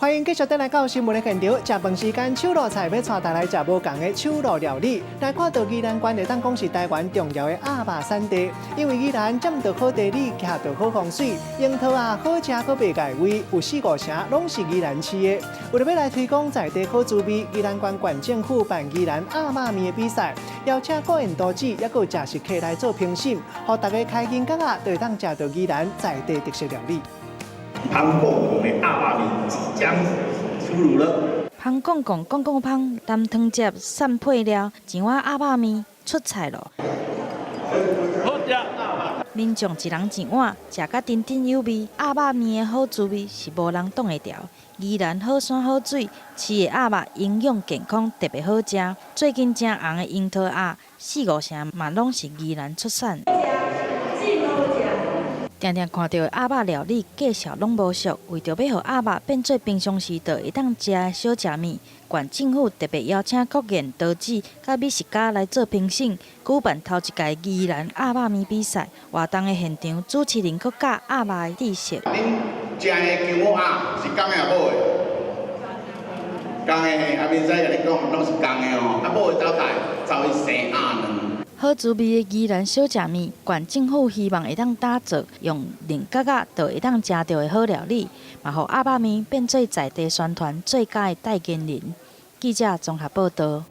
歡迎繼續轉來到新聞的現場。食飯時間，手路菜欲帶大家來食無仝的手路料理。來看到宜蘭縣會當講是台灣重要的鴨肉產地，因為宜蘭佔著好地理，徛著好風水，櫻桃仔好食閣袂礙胃，有四五成攏是宜蘭飼的。為著欲來推廣在地好滋味，宜蘭縣縣政府辦宜蘭鴨肉麵的比賽，邀請國宴廚子猶閣有食食客來做評審，予大家開銀角仔就會當食到宜蘭在地特色料理。芳公公的鴨肉麵即將出爐了。芳公公公公芳，淋湯汁散配料，一碗鴨肉麵出菜囉。好食。民眾一人一碗，食甲津津有味。鴨肉麵的好滋味是無人擋會牢。宜蘭好山好水，飼的鴨肉營養健康，特別好食。最近誠紅的櫻桃鴨，四五成嘛攏是宜蘭出產。定定看著的鴨肉料理介紹攏無俗，為著欲予鴨肉變做平常時就會當食的小食麵，縣政府特別邀請國宴廚子佮美食家來做評審，舉辦頭一屆宜蘭鴨肉麵比賽。活動的現場，主持人閣教鴨肉的知識。恁食的姜母鴨是公的抑母的？公的，啊，明仔共你講，攏是公的哦。啊，母的走迵，走去生鴨卵。好滋味的宜蘭小食麵，縣政府希望會當打造用銀角仔就會當食著的好料理，嘛予鴨肉麵變做在地宣傳最佳的代言人。記者綜合報導。